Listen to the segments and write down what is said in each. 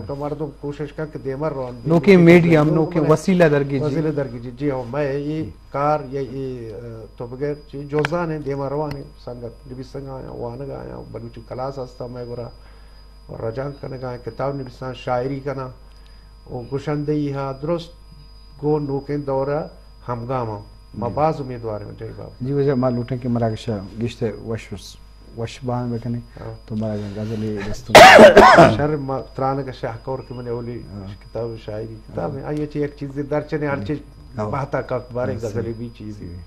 تو مردم کوشش کن کہ دیما روان بی۔ نوکیں میڈیم، نوکیں وسیلہ درگیجی۔ وسیلہ درگیجی، جی ہو، مئے اے کار یا اے، ء، تو بگر چی جوزان ہیں، دیما روان ہیں، سنگت نبیسنگ آیاں، وانگ آیاں، بلوچی کلاس ہستا مئے گورا، و رجانک کنگ آیاں، کتاب نبیساں، شاعری کناں، و گشندہی ہا درست گوں نوکیں دورا ہمگاماں۔ ما جی۔ باز امیدوار ہیں، جی بابا۔ جی واجہ، ما لوٹیں کہ مراگش گشتے وش وش وش بان بکنیں۔ ہاں۔ تو مراگش غزلی دستوں۔ شر، ما ترانگ شاہکور کہ من اولی ہاں۔ کتاب شاعری کتاب ہاں۔ ہیں۔ آئی چی یک چیز درچنے ہر چیز ہاں۔ بہتا کفت بارے ہاں، غزلی صحیح۔ بی چیزی۔ صحیح۔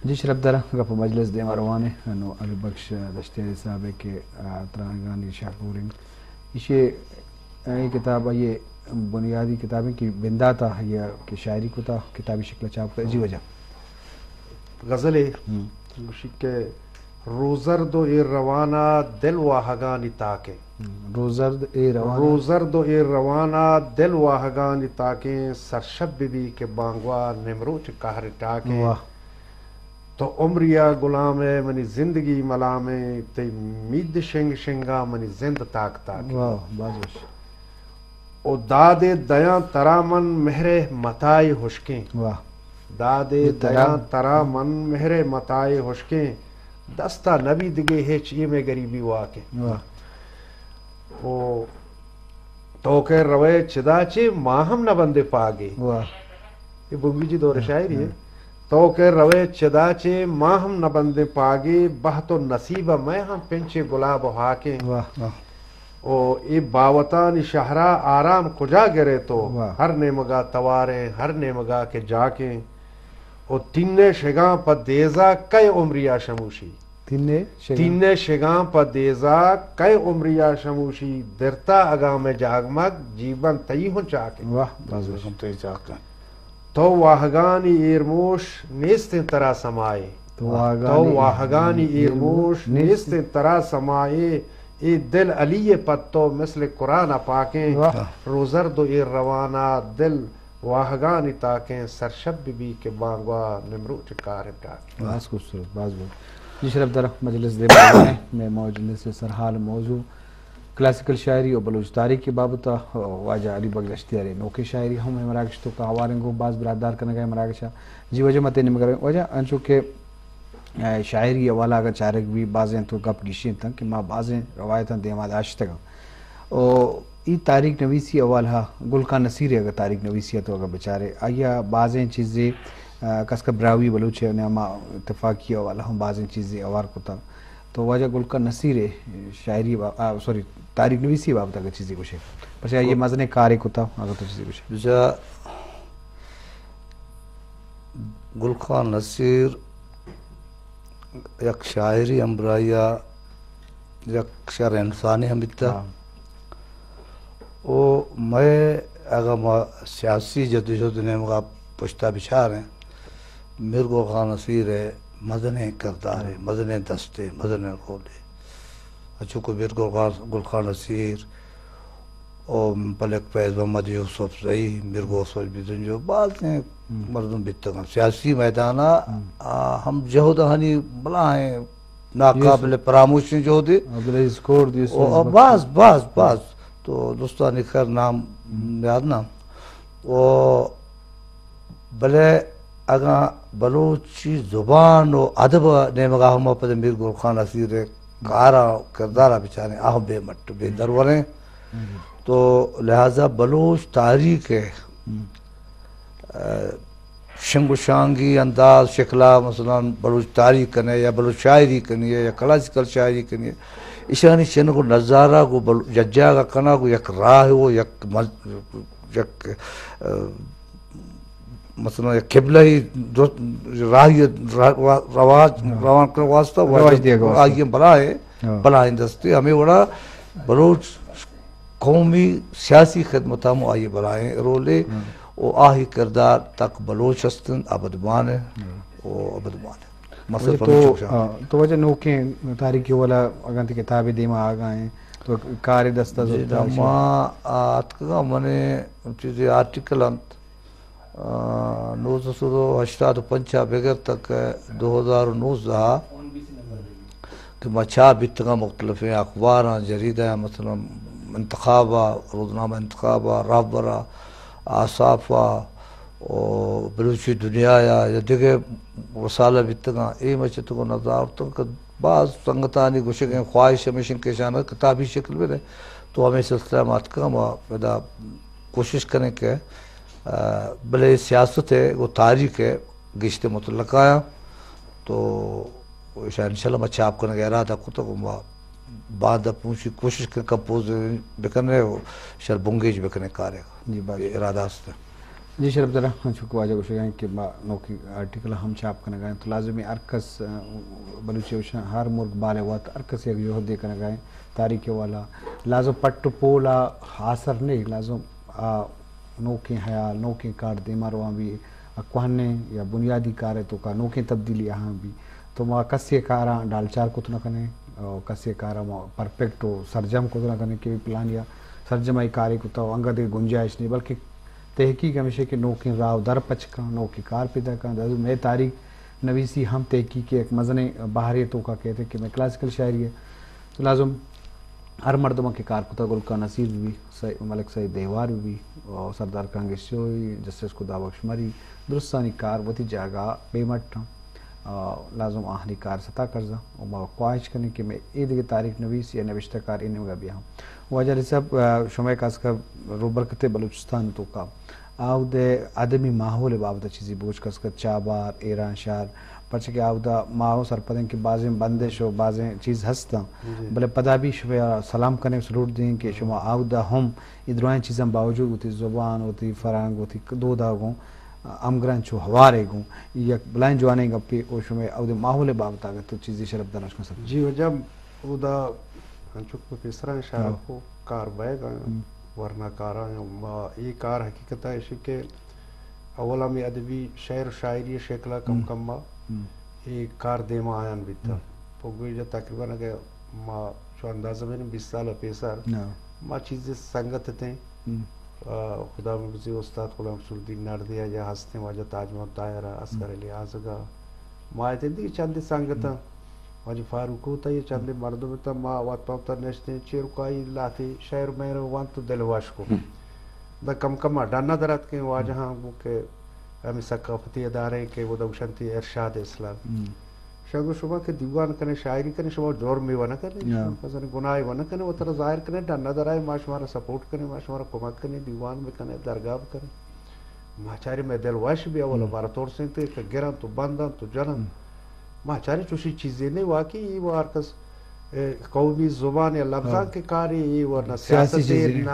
جی شرف دارا گپ مجلس دیما روانے۔ انو علی بخش دشتیاری صاحب ہے کہ، آ، ترانگانی شاہکور ہیں۔ ایشی، اے کتاب، اے بنیادی کتابیں کہ بنداتا یا کہ شاعری کتا، کتابی شکل چاپ کتا، جی واجہ۔ غزلے ہم۔ گوشی کہ روزرد و اے روانا دل واہگانی تاکیں۔ ہم۔ روزرد اے روانا۔ روزرد و اے روانا دل واہگانی تاکیں، سرشب ببی کہ بانگوا نمروچ قہر ٹاکیں۔ واہ۔ تو عمریا غلام ئے، منی زندگی ملام ئے، تئی مید شنگ شنگا منی زند تاک تاک۔ واہ، باز وش۔ او دادے دیاں ترا من مہر متائے ہشکیں۔ واہ۔ دادے ترا دیاں ترا من مہر متائے ہشکیں، دستا نبی دگے ہچ اے مئے گریبی واکیں۔ واہ۔ او تو کہ روئے چدا چے ما ہم نہ بندیں پاگے۔ واہ۔ اے بنگیجی دور ہاں، شاعری ہے۔ ہاں۔ تو کہ روئے چدا چے ما ہم نہ بندیں پاگے، بہت و نصیب مئے ہم پنچے گلاب و ہاکیں۔ واہ۔ واہ۔ او اے باوتانی شہرا آرام کجا گرے تو؟ واہ۔ ہر نیمگا تواریں، ہر نیمگا کہ جاکیں۔ او تینے شگاں پہ دیزا کئے عمریا شموشی؟ تینے شگاں۔ تینے شگاں پہ دیزا کئے عمریا شموشی؟ درتا اگاں مئے جاگمگ، جیبن تئی ہوں چاکیں۔ واہ، باز وش۔ تئی چاکیں۔ تو واہگانی ایرموش نیستیں ترا سمائے۔ تو واہگانی تو واہگانی ایرموش ایرموش نیستیں ترا سمائے۔ اے دل علی پہ تو مثل قرآن پاکیں۔ واہ۔ روزرد و اے روانا دل واہگانی تاکیں، سرشب ببی کہ بانگوا نمروچ کار ٹاکیں۔ باز خوبصورت، باز باز۔ جی شرف دارا مجلس دے بارے میں مجلس سرحال موضوع کلاسیکل شاعری و بلوچ تاریخ کے بابت، واجہ علی بخش دشتیاری نوکیں شاعری ہم ہے مراگش تو کا ہواریں گو باز برادار کنگا ہے مراگشا۔ جی واجہ متے نمگر واجہ انچو کہ ء، شاعری حوالہ اگاں چارگ بی، بازیں تو گپ گیشینتن کہ ما بازیں روایتاں دیما داشتگاں۔ او ای تاریخ نویسی حوالہ گل خان نصیر اگاں تاریخ نویسی تو اگاں بچارے، آئیا بازیں چیزے، ء، کس کہ براہوئی بلوچ نیاما اتفاقی حوالہ ہم بازیں چیزے ہوار کتا۔ تو واجہ گل خان نصیر شاعری با-، آ، سوری، تاریخ نویسی بابت اگاں چیزے گوشے۔ پچے آئیے مزنیں کارے کتا، اگاں تو چیزے گوشے۔ بچا گل خان نصیر یک شاعری ہمبراہی ء یک شر انسانے ہم بیتہ۔ ہاں۔ او مئے اگاں ما سیاسی جدوجہد ء نیمگا پشتا بچاریں، میر گل خان نصیر ء مزنیں کردارے، ہاں۔ مزنیں دستے، مزنیں رولے۔ انچو کہ میر گل خان، گل خان نصیر، او ملک فیض محمد یوسف زئی، میر غوث بزنجو، بازیں ہم۔ مردم بیتگاں۔ سیاسی میدان ء، ہم۔ آ، ہم جہد آہانی بلاہیں ناقابل یوسف۔ فراموشیں جہدے۔ عبدالعزیز کرد، یوسف او، او، بخش۔ باز، باز، باز۔ تو دوستانی خیر نام ہم۔ یاد نہ۔ او بلے اگاں بلوچی زبان و ادب ء نیمگا ہم پد میر گل خان نصیر ء کار ء کردار ء بچاریں، آ ہم بے مٹ، بے دروریں۔ ہم۔ تو لہذا بلوچ تاریخ ء، ہم۔ ء، شنگ و شانگی انداز، شکلا مثلاً بلوچ تاریخ کنے یا بلوچ شاعری کنے یا کلاسیکل شاعری کنے، ایشانی شنگ و نظارہ گو بل-، ججاگ ء کنا گو یک راہ و یک مز-، یک، ء، مثلاً یک قبلہ ای درست راہی را-، را-، رواج ہاں۔ روان کرنے واسطہ رواج دیگ واسطہ۔ آئی بلائے، ہاں۔ بلائیں دستے۔ ہمیں وڑا بلوچ قومی سیاسی خدمت ہم آئی بلائیں رولے ہاں۔ و آہی کردار تک بلوچ ہستن ابدمان ہے ہاں۔ و ابدمان ہے۔ مسئلہ تو، پنچ شان۔ ہاں، تو وجہ نوکیں تاریخی والا اگاں تی کتابے دیما آگا ہیں، تو کار دستا جی، زرتا ہے۔ ما آتکگا منے چیزی آرٹیکل انت، آ، نوزدہ سد و ہشتاد و پنچ ء بگر تک دو ہزار و نوزدہ ء کہ ما چاپ بیتگاں مختلفیں اخباراں، جریدہ ء، مثلاً انتخاب ءَ، روزنامہ انتخاب ءَ، رہبر ءَ، آساپ ءَ، او بلوچی دنیا ءَ یا دگہ رسالہ بیتگاں، اے مچ تو نظر آورتن کہ باز سنگتانی گوشگیں خواہش ہمیش انت کہ اشاں کتابی شکل بدے، تو ہمے سلسلہ ءَ ما اتکاں، ما پدا کوشش کنیں کہ، آ، بلے سیاست ءَ و تاریخ ءَ گیشتر متعلق آیاں، تو ایشاں انشاءاللہ ما چاپ کنگ ءِ ارادہ کتگ و ما باندا پونشی کوشش کنیں کمپوز بکنیں و شر بنگیج بکنیں کارے۔ جی، باز۔ اے ارادہ است۔ جی، شرف دار، انچو کہ واجہ گوشگ ءَ انت کہ ما نوکیں آرٹیکل ہم چاپ کنگ ءَ ایں، تو لازمی ہر کس، آ، بلوچی ءَ گوشاں ہر مرگ بال ءِ وت، ہر کس یک جہدے کنگ ءَ انت، تاریخ ءِ والا۔ لازم پٹ و پول ءَ آسر نہیں، لازم آ نوکیں حیال، نوکیں کار دیما روان بی، آ کوہنیں یا بنیادی کار ءِ توکا نوکیں تبدیلی آہاں بی۔ تو ما کسے کاراں ڈالچار کت نہ کنیں، او کسے کاراں ما پرفیکٹ و سرجم کت نہ کنیں کہ پلانی ءَ سرجم ءَ اے کارے کتا و انگت دگہ گنجائش نہیں، بلکہ تحقیق ہمیش انت کہ نوکیں راہ و در پچ کن، نوکیں کار پیدا کن۔ دراصل مئے تاریخ نویسی ہم تحقیق ءِ یک مزنیں بہرے توکا کیت کہ مئے کلاسیکل شاعری ءَ تو لازم ہر مردم کہ کار کتا، گل خان نصیر بی، سعید، ملک سعید دیوار بی، او سردار خان گشتی بی، جسٹس خدا بخش مری، درستانی کار وتی جاگہ بے مٹ انت۔ آ، لازم آہانی کار ستا کرزاں و ما خواہش کنیں کہ مئے اے دگہ تاریخ نویس یا نوشتہ کار اے نیمگا بیاں۔ واجہ علی صاحب، آ، شمئے خاص کر روبرکت بلوچستان توکا آ وھدے ادبی ماحول بابت چیزی بوچ کس کت چابہار، ایرانشہر، پرچہ کہ آ وھدا ما ہوں سرپدیں کہ بازیں بندش و بازیں چیز ہستاں، جی۔ بلے پدا بھی شمئے سلام کنیں، سلوٹ دیں کہ شما آ وھدا ہم اے درائیں چیزاں باوجود وتی زبان، وتی فرہنگ، وتی دودا گوں ہمگرنچ و ہوارے گوں، یک بلائیں جوانیں گپے۔ او شمئے اودے ماحول بابت اگر تو چیزے شرپ دانش کن سکتے۔ جی واجہ، اودا انچو کہ پیسرا اشارہ ہاں۔ کو کار بئیگ ءَ ہم۔ ورنا کاراں ما اے کار حقیقت ءَ ایشی کہ اولا می ادبی شعر و شاعری شکل ءَ کم ہم۔ کم ما ہم۔ اے کار دیما آیان بیتا۔ ہم۔ پگوی جا تقریباً اگر ما چو اندازہ بین بیست سال پیسر ہاں۔ ما چیز سنگت تیں۔ ہم۔ آ، خدا بزی استاد غلام رسول الدین نردی ءَ یا ہستیں واجہ تاج محمد طاہر ءَ، اصغر ہم۔ علی آزگ ءَ، ما اتیں دیگہ چندے سنگت ہم۔ واجہ فاروق ہوتا یہ چندے ہم۔ مردم تا ما وت پہ وت نشتیں چیرکائی لاتے شعر مہر وانت تو دل وش کو۔ ہم۔ دا کم کم ما ڈنا درات کے واجہ ہم۔ ہاں گو کہ ہمیں ثقافتی ادارے کہ وہ دوشنتی ارشاد اسلام۔ ہم۔ شاگو شما کہ دیوان کنے، شاعری کنے، شما جرمے و نہ کنے، یا۔ شما کسانی گناہے و نہ کنے، و ترا ظاہر کنے، ڈن نہ درائے، ما شما را سپورٹ کنے، ما شما را کمک کنے، دیوان بکنے، درگاہ بکنے۔ ما چارے مئے دل وش بی، اولا ہم۔ مارا ترسینت کہ گرنت و بندنت و جننت۔ ہم۔ ما چارے چوشی چیزے نہیں، واقعی ای و ہر کس، اے، قومی زبان یا لبزان ہاں۔ کے کاری ای و نہ سیاسی سیاست چیزے نہیں۔ نہ